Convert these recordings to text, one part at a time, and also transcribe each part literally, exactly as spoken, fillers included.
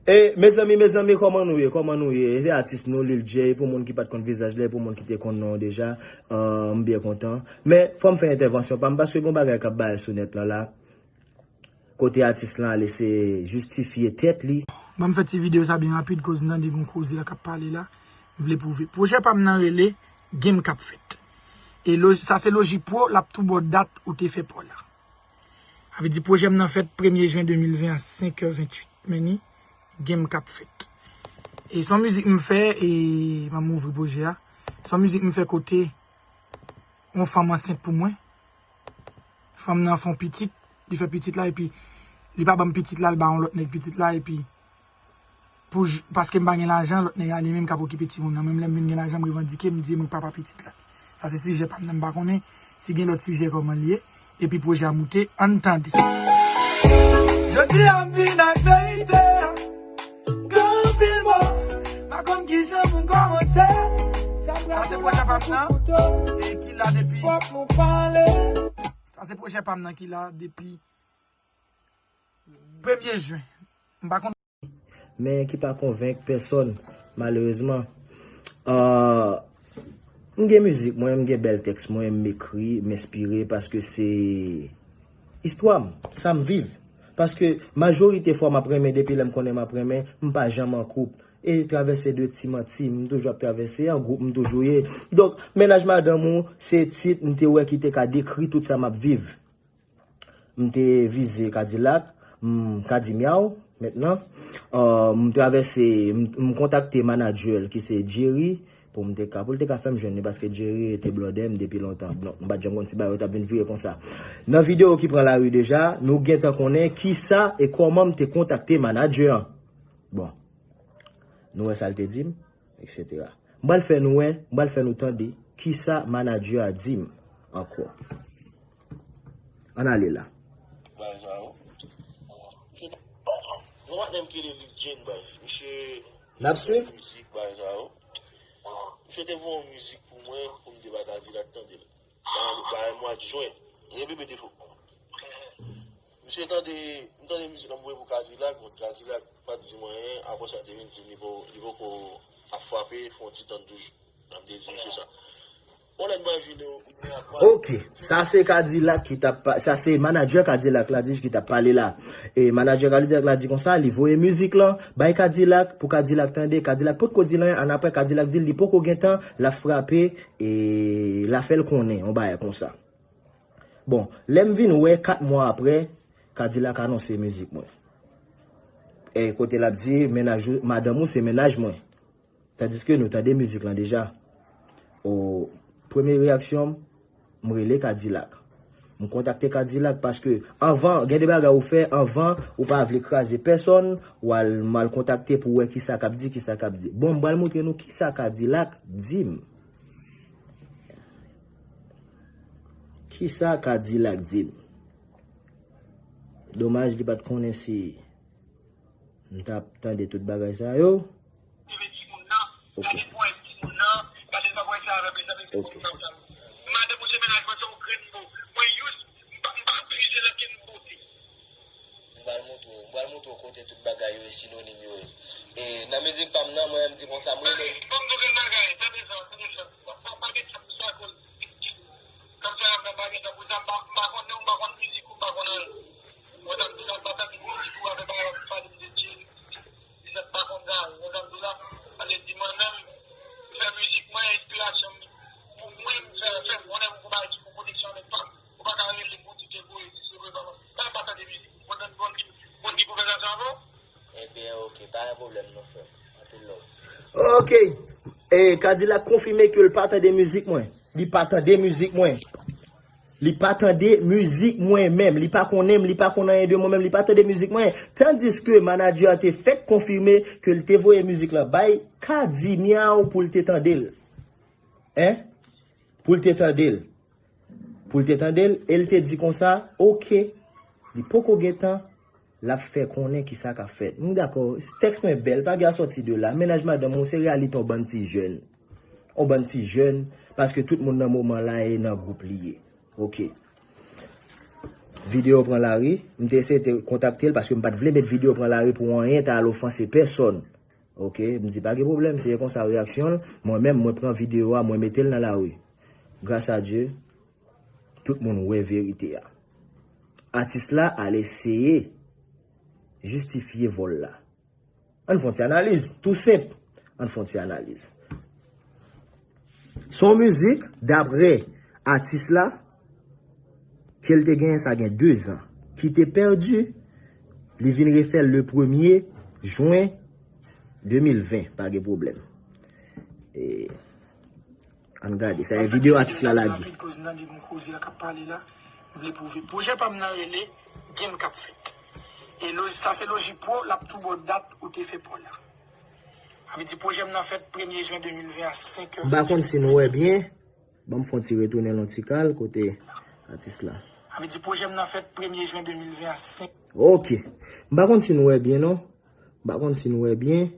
E, mezanmi, mezanmi, kòman nou ye? Kòman nou ye? Se atis nou, Lil Jay, pou moun ki pa t konn vizaj la, e pou moun ki te konn non deja, euh, m byen kontan. Men, fò m fè entèvansyon pa m, paske gon bagay k ap bay sou nèt lan la. Kote atis lan ale, se jistifye tèt li. Ban m fè ti videyo sa byen rapid, koz m tande gon koze la k ap pale la. M vle pwouve. Pwojè pa m nan rele Game k ap fèt. E lo, sa se Logic Pro, l ap tou ba w dat ou te fè pa w la. Sa vle di pwojè m nan fèt premye jen de mil ven a senk è venntuit. Men ni Game k ap fèt. E se yon mizik m fè, e m ap ouvri pwojè a. Se yon mizik m fè kote yon fanm ansent pou mwen. Fanm nan fè yon pitit, li fè pitit la, epi li pa ban m pitit la, li ba yon lòt nèg pitit la, epi pou j-, paske m pa gen lajan, lòt nèg la li menm k ap okipe timoun nan. Menm lè m vin gen lajan, m revandike, m di mwen papa pitit la. Sa se sijè pa m nan, m pa konnen si gen lòt sijè kòman l ye. Epi pwojè a moute, ann tande. Jodi a m vin ak verite a. Gen anpil mo, m pa konn kijan pou m kòmanse. Sa se pwojè pa m nan, e ki la depi. Fòk nou pale. Sa se pwojè pa m nan ki la depi premye jen. M pa konn. Men ki pa konvenk pèsòn, malerezman. Ah, m gen mizik mwen, m gen bèl tèks mwen, m ekri, m enspire paske se istwa m, sa m viv. Paske majorite fwa m ap renmen, depi lè m konnen m ap renmen, m pa janm an koup. E travèse de ti manti, m toujou ap travèse, an gwoup m toujou ye. Donk, mennaj madanm ou, se tit m te wè ki te ka dekri tout sa m ap viv. M te vize Kadilak, m, Kadimyaw, mentnan. Euh, m travèse, m, m kontakte manadjè l ki se Jerry, pou m te ka, pou l te ka fè m jwenn li, paske Jerry te blòdè m depi lontan. Donk, m pa t janm konn si bagay yo t ap vin vire konsa. Nan videyo ki pran lari deja, nou gentan konnen kisa e kòman m te kontakte manadjè an. Bon, nou wè sa l te di m, etsetera. M pral fè nou wè, m pral fè nou tande kisa manadjè a di m ankò. Ann ale la. Bagay sa yo. Yon patnè m ki rele Lil Jane, baz. Misye N ap swiv. Mizik, bagay sa yo. Misye te voye yon mizik pou mwen, pou m te ba Kadilak tande l. Sa, bagay mwa jen. Repete fò. Misye tande, m tande mizik la, m voye pou Kadilak, bon, Kadilak pa t di m anyen, apre sa, li te vin di m li po-, li poko ap frape, fè yon ti tann toujou. M te di misye sa. Yon lè m imajine w, ou gen ak mwen. Ok, sa se Kadilak ki t ap pa-, sa se manadjè Kadilak la di ki t ap pale la. E manadjè Kadilak la di konsa, li voye mizik lan, bay Kadilak, pou Kadilak tande, Kadilak potko di l anyen, annapre Kadilak di l li poko gentan, l ap frape, e l a fè l konnen, yon bagay konsa. Bon, lè m vin wè, kat mwa apre, Kadilak anonse mizik mwen. E kote l ap di, mennaj ou, madanm ou se mennaj mwen. Tandiske nou tande mizik lan deja. O, premye reyaksyon m, m rele Kadilak. M kontakte Kadilak paske anvan, gen de bagay ou fè, anvan, ou pa vle kraze pèsòn, w al mal kontakte pou wè kisa k ap di, kisa k ap di. Bon, m pral montre nou kisa Kadilak di m. Kisa Kadilak di m? Domaj li pa t konnen si m t ap tande tout bagay sa yo. Ok. Ok. M pral montre w, m pral montre w kote tout bagay yo e sinonim yo ye. E nan mizik pa m nan, mwen menm m di konsa, m rele. Fò m di w yon bagay, tande sa, tande sa. Pa, pa, pa gen tan pou sa, akoz kòm sa y ap nan pa gen tan pou sa, m pa, m pa konn non, m pa konn mizik ou, m pa konn anyen. Mwen, sa m di la, m pa tande mizik ou avè bagay w ap pale m de Jerry. Li sa m pa konn sa, mwen, sa m di la, ale di mwen menm, m fè mizik mwen, enspirasyon m, pou mwen, m fè, fè m konnen m gon bagay ki gon koneksyon avèk pa m. Ou pa ka rele m pou di ke voye di se vre, papa. Sa m pa tande mizik. Mwen tann moun ki, moun ki pou fè sa sa avè w. Ebyen, ok, pa gen pwoblèm non, frè m. Anpil love. Ok. E, Kadilak konfime ke l pa tande mizik mwen. Li pa tande mizik mwen. Li pa tande mizik mwen menm. Li pa konnen m, li pa konn anyen de mwen menm, li pa tande mizik mwen. Tandiske manadjè a te fèk konfime ke l te voye mizik lan bay Kadimyaw pou l te tande l. Hein? Pou l te tande l. Pou l te tande l, e l te di konsa, ok, li poko gen tan, l ap fè konnen kisa k ap fèt. M dakò, tèks mwen bèl, pa gen a sòti de la. Mennaj madanm ou, se reyalite yon bann ti jèn. Yon bann ti jèn, paske tout moun nan moman la e nan gwoup li ye. Ok. Videyo pran lari, m te eseye te kontakte l paske m pa t vle met videyo pran lari pou anyen ta al ofanse pèsòn. Ok, m di pa gen pwoblèm, se konsa reyaksyon l. Mwen menm, mwen pran videyo a, mwen mete l nan lari. Gras a Dye, tout moun wè verite a. Atis la al eseye jistifye vòl la. Ann fè yon ti analiz, tou senp. Ann fè yon ti analiz. Se yon mizik, daprè atis la, ke l te genyen sa gen de zan, ki te pèdi, li vin refè l le premye jen de mil ven, pa gen pwoblèm. E, ann gade, sa e videyo atis la lage. Rapid, koz nan lig m koze a k ap pale la, m vle pwouve. Pwojè pa m nan rele Game k ap fèt. E lo-, sa se lojik pou w, l ap tou ba w dat ou te fè pa w la. Sa vle di pwojè m nan fèt premye jen de mil ven a senk è. M pa konn si nou wè byen. Ban m fè yon ti retounen l yon ti kal kote atis la. Sa vle di pwojè m nan fèt premye jen de mil ven a senk. Ok. M pa konn si nou wè byen non. M pa konn si nou wè byen.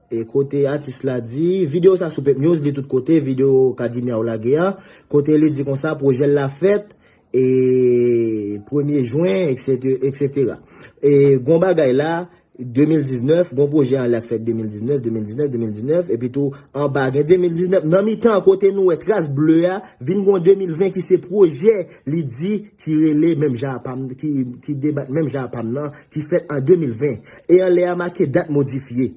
E kote atis la di, videyo sa sou Pep News, li tout kote, videyo Kadimia ou lage a, kote li di konsa, pwojè l la fèt, e premye jen, etsetera, etsetera. E gon bagay la, de mil diznèf, gon pwojè anlè k fèt de mil diznèf, de mil diznèf, de mil diznèf, epi tou anba gen de mil diznèf, nan mitan kote nou wè tras ble a, vin gon de mil ven ki se pwojè li di ki rele menm jan a pa m, ki, ki debat menm jan a pa m nan, ki fèt an de mil ven. E anlè a make dat modifye.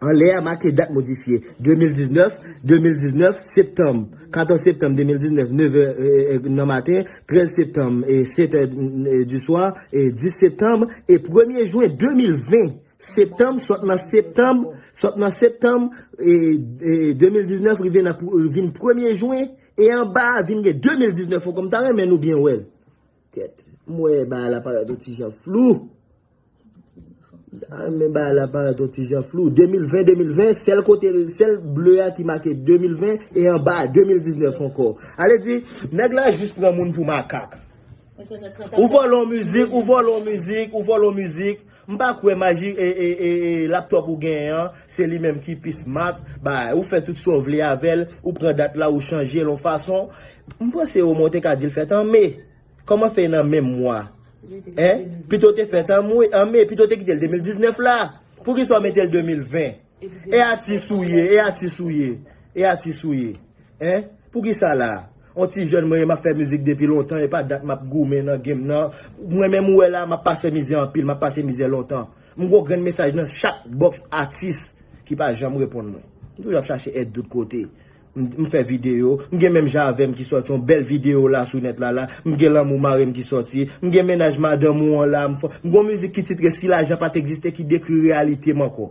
Anlè a make dat modifye. De mil diznèf, de mil diznèf, septanm, katòz septanm de mil diznèf, nèf è, e, e, nan maten, trèz septanm, e, sèt è, e, di swa, e, dis septanm, e premye jen de mil ven, septanm, sot nan septanm, sot nan septanm, e, e, de mil diznèf, rive nan pr-, vin premye jen, e anba a vin gen de mil diznèf ankò. M ta renmen nou byen wè l. Kèt. M wè bagay la parèt yon ti jan flou. Ah, men bagay la parèt yon ti jan flou. De mil ven, de mil ven, sèl kote, sèl ble a ki make de mil ven, e anba a de mil diznèf ankò. Ale di, nèg la jis pran moun pou makak. Ou vòlè yon mizik, ou vòlè yon mizik, ou vòlè yon mizik. M pa kwè maji, e, e, e, e, laptop ou genyen an, se li menm ki pi smart. Bay, ou fè tout sa w vle avè l, ou pran dat la, ou chanje l yon fason. M panse omwen w te ka di l fèt an me. Kòman fè nan menm mwa? Hein? Pito te fèt an mwe, an me, pito te kite l de mil diznèf la. Poukisa w mete l de mil ven? E atis ou ye, e atis ou ye, e atis ou ye. Hein? Poukisa la? On ti jèn mwen ye, m ap fè mizik depi lontan, e pa dat m ap goumen nan game nan. Mwen menm ou wè la, m ap pase mizè anpil, m ap pase mizè lontan. M gon grenn mesaj nan chak box atis ki pa janm reponn mwen. M toujou ap chache èd tout kote. M, m fè videyo, m gen menm jan avè m ki sòti yon bèl videyo la sou nèt la la, m gen Lanmou Mare m ki sòti, m gen Mennaj Madanm ou an la, m fè, m gon mizik ki titre Si lajan pa t egziste ki dekri reyalite m ankò.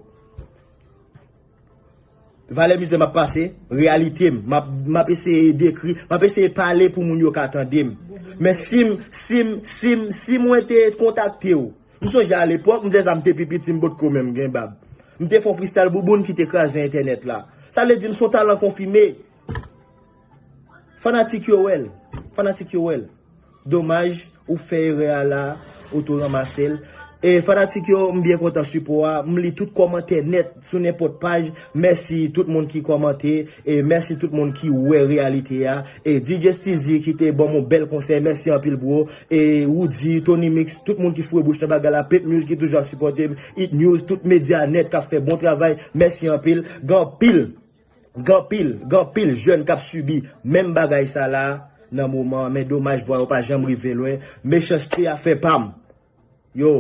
Valè mizè m ap pase, reyalite m, m ap, m ap eseye dekri, m ap eseye pale pou moun yo ka tande m. Men si m, si m, si m, si mwen te kontakte w, m sonje alepòk, m te sa m te pi piti, m potko menm gen bab. M te fè yon freestyle bouboun ki te kraze entènèt la. Sa vle di m se yon talan konfime. Fanatik yo wè l. Fanatik yo wè l. Domaj, ou fè erè a la, ou tou ranmase l. E fanatik yo, m byen kontan sipò a. M li tout kòmantè nèt sou nenpòt paj. Mèsi tout moun ki kòmante. E mèsi tout moun ki wè reyalite a. E D J Steezy ki te ban m yon bèl konsèy. Mèsi anpil, bro. E Roody, Tony Mix, tout moun ki foure bouch nan bagay la. Pep News ki toujou ap sipòte m. Hit News, tout medya nèt k ap fè bon travay. Mèsi anpil. Gen anpil, gen anpil, gen anpil jèn k ap sibi menm bagay sa la nan moman an. Men domaj, vwa yo pa janm rive lwen. Mechanste a fè pa m. Yo,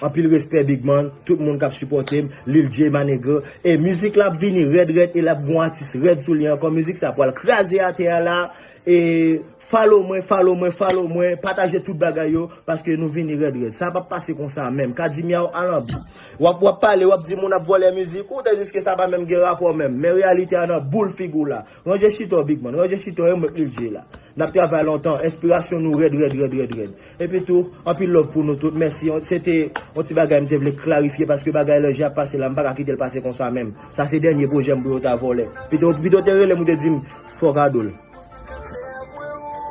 anpil respè, Big Man, tout moun k ap sipòte m, Lil J, my nigga. E mizik la ap vini rèd, rèd, e l ap gon atis rèd sou li ankò. Mizik sa pral kraze atè a la. E follow mwen, follow mwen, follow mwen, pataje tout bagay yo, paske nou vini rèd, rèd. Sa p ap pase konsa menm. Kadimia w alanbi. W ap, w ap pale, w ap di moun ap vòlè mizik ou, tandiske sa pa menm gen rapò menm. Men reyalite a nan boul figi w la. Ranje chita w, Big Man, ranje chita w, e mwen k Lil J la. N ap travay lontan, enspirasyon nou rèd, rèd, rèd, rèd, rèd. Epi tou, anpil love pou nou tout. Mèsi. Se te yon ti bagay m te vle klarifye paske bagay lan jan ap pase la, m pa ka kite l pase konsa menm. Sa se dènye pwojè m pou yo ta vòlè. Pito, pito te rele m ou te di m fò kado l.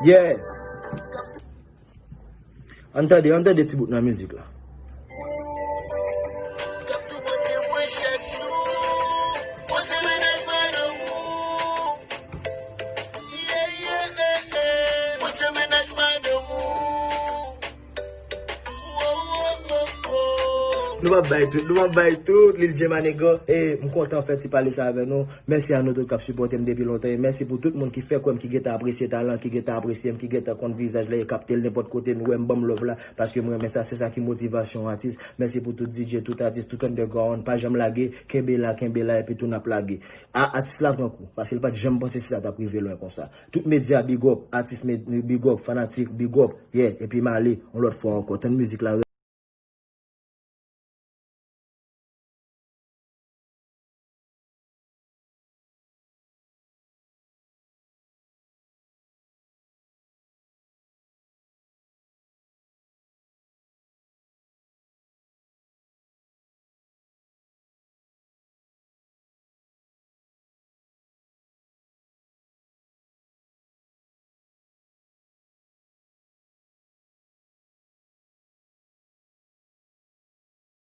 Yeah. Ann tande, ann tande ti bout nan mizik la. Mwen se mennaj madanm ou. Yeah, yeah, yeah, yeah. Mwen se mennaj madanm ou. Nou ap bay tout, nou ap bay tout, Lil J Manigo. E m kontan fè ti pale sa avè nou. Mèsi a nou tout k ap sipòte m depi lontan. E mèsi pou tout moun ki fè kwè m, ki gentan apresye talan, ki gentan apresye m, ki gentan konn vizaj la, e kapte l nenpòt kote, nou wè m, ban m love la, paske m renmen sa, se sa ki motivasyon atis. Mèsi pou tout D J, tout atis, tout underground, pa janm lage, kenbe la, kenbe la, epi tou n ap lage. A, atis la pran kou, paske l pa t janm panse si sa t ap rive lwen konsa. Tout medya, big up, atis, big up, fanatik, big up, yeah, epi m ale, yon lòt fwa ankò. Tann mizik la,